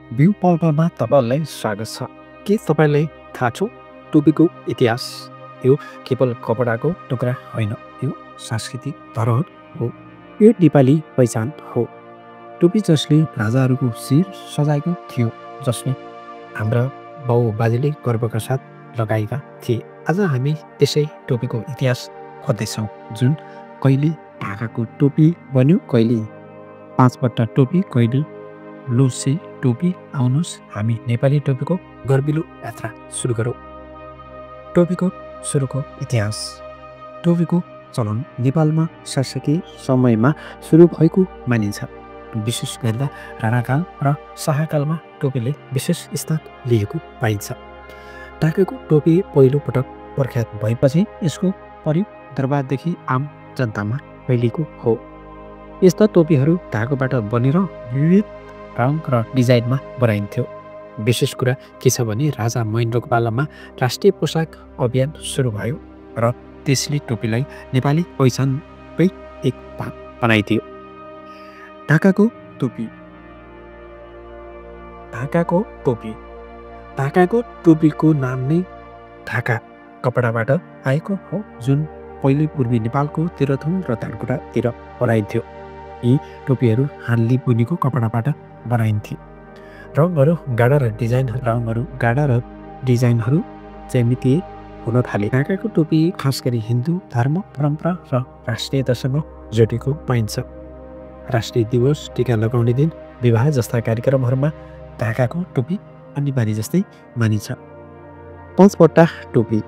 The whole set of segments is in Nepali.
भ्यू पलमा तपाईँलाई स्वागत छ। के तपाईँलाई थाहा छ टोपीको इतिहास? यो केवल कपडाको टुक्रा होइन, यो सांस्कृतिक धरोहर हो। यो नेपाली पहिचान हो। टोपी जसले राजाहरूको शिर सजाएको थियो, जसले हाम्रा बाबुबाजेले गर्वका साथ लगाएका थिए। आज हामी त्यसै टोपीको इतिहास खोज्दैछौँ, जुन कहिले ढाकाको टोपी बन्यो, कहिले पाँचपट्टा टोपी, कहिले लोसे टोपी। आउनुहोस् हामी नेपाली टोपीको गर्विलो यात्रा सुरु गरौँ। टोपीको सुरुको इतिहास। टोपीको चलन नेपालमा शासकीय समयमा सुरु भएको मानिन्छ। विशेष गर्दा राणाकाल र शाहकालमा टोपीले विशेष स्थान लिएको पाइन्छ। ढाकाको टोपी पहिलो पटक प्रख्यात भएपछि यसको प्रयोग दरबारदेखि आम जनतामा फैलिएको हो। यस्ता टोपीहरू धागोबाट बनेर विविध रङ र डिजाइनमा बनाइन्थ्यो। विशेष कुरा के छ भने राजा महेन्द्रको पालामा राष्ट्रिय पोसाक अभियान सुरु भयो र त्यसले टोपीलाई नेपाली पहिचानकै एक भाग बनाइदियो। ढाकाको टोपी। ढाकाको टोपी। ढाकाको टोपीको नाम नै ढाका कपडाबाट आएको हो, जुन पहिले पूर्वी नेपालको तेह्रथुम र धनकुटातिर बनाइन्थ्यो। यी टोपीहरू हातले बुनेको कपडाबाट बनाइन्थे। रङहरू गाढा र डिजाइनहरू ज्यामितीय हुन थाले। ढाकाको टोपी खास गरी हिन्दू धर्म परम्परा र राष्ट्रियतासँग जोडिएको पाइन्छ। राष्ट्रिय दिवस, टीका लगाउने दिन, विवाह जस्ता कार्यक्रमहरूमा ढाकाको टोपी अनिवार्य जस्तै मानिन्छ। पाँचपट्टा टोपी।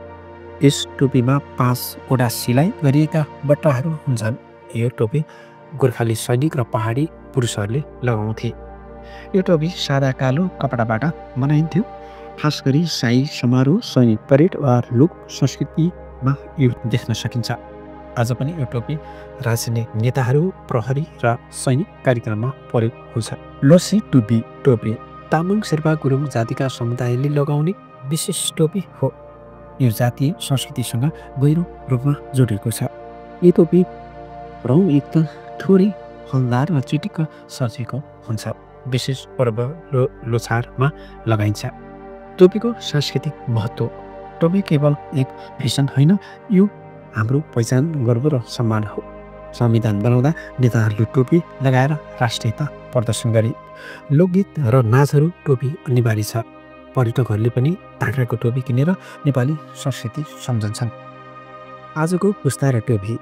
यस टोपीमा 5वटा सिलाइ गरिएका बट्टाहरू हुन्छन्। यो टोपी गोर्खाली सैनिक र पहाडी पुरुषहरूले लगाउँथे। यो टोपी सादा कालो कपडाबाट बनाइन्थ्यो। खास गरी शाही समारोह, सैनिक परेड वा लोक संस्कृतिमा यो देख्न सकिन्छ। आज पनि यो टोपी राजनीतिक नेताहरू, प्रहरी र सैनिक कार्यक्रममा प्रयोग हुन्छ। लोसे टोपी। टोपी तामाङ, शेर्पा, गुरुङ जातिका समुदायले लगाउने विशेष टोपी हो। यो जातीय संस्कृतिसँग गहिरो रूपमा जोडिएको छ। यो टोपी रङयुक्त, थोरै हलदार र चिटिक्क सजिएको हुन्छ। विशेष पर्व लोछारमा लगाइन्छ। टोपीको सांस्कृतिक महत्त्व। टोपी केवल एक फेसन होइन, यो हाम्रो पहिचान, गर्व र सम्मान हो। संविधान बनाउँदा नेताहरूले टोपी लगाएर राष्ट्रियता प्रदर्शन गरे। लोकगीत र नाचहरू टोपी अनिवार्य छ। पर्यटकहरूले पनि ढाकाको टोपी किनेर नेपाली संस्कृति सम्झन्छन्। आजको पुस्ता र टोपी।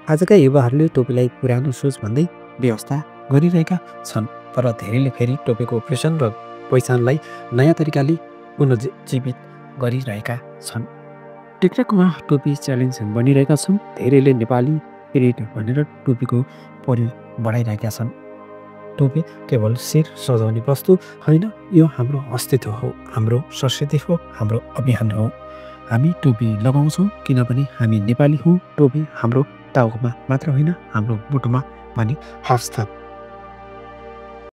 आजका युवाहरूले टोपीलाई पुरानो सोच भन्दै व्यवस्था गरिरहेका छन्, तर धेरैले फेरि टोपीको फेसन र पहिचानलाई नयाँ तरिकाले पुनर्जीवित गरिरहेका छन्। टिकटकमा टोपी च्यालेन्ज बनिरहेका छन्। धेरैले नेपाली पिरियड भनेर टोपीको प्रयोग बढाइरहेका छन्। टोपी केवल शिर सजाउने वस्तु होइन, यो हाम्रो अस्तित्व हो, हाम्रो संस्कृति हो, हाम्रो अभियान हो। हामी टोपी लगाउँछौँ किनभने हामी नेपाली हौँ। टोपी हाम्रो टाउकोमा मात्र होइन, हाम्रो मुटुमा पनि हस्त।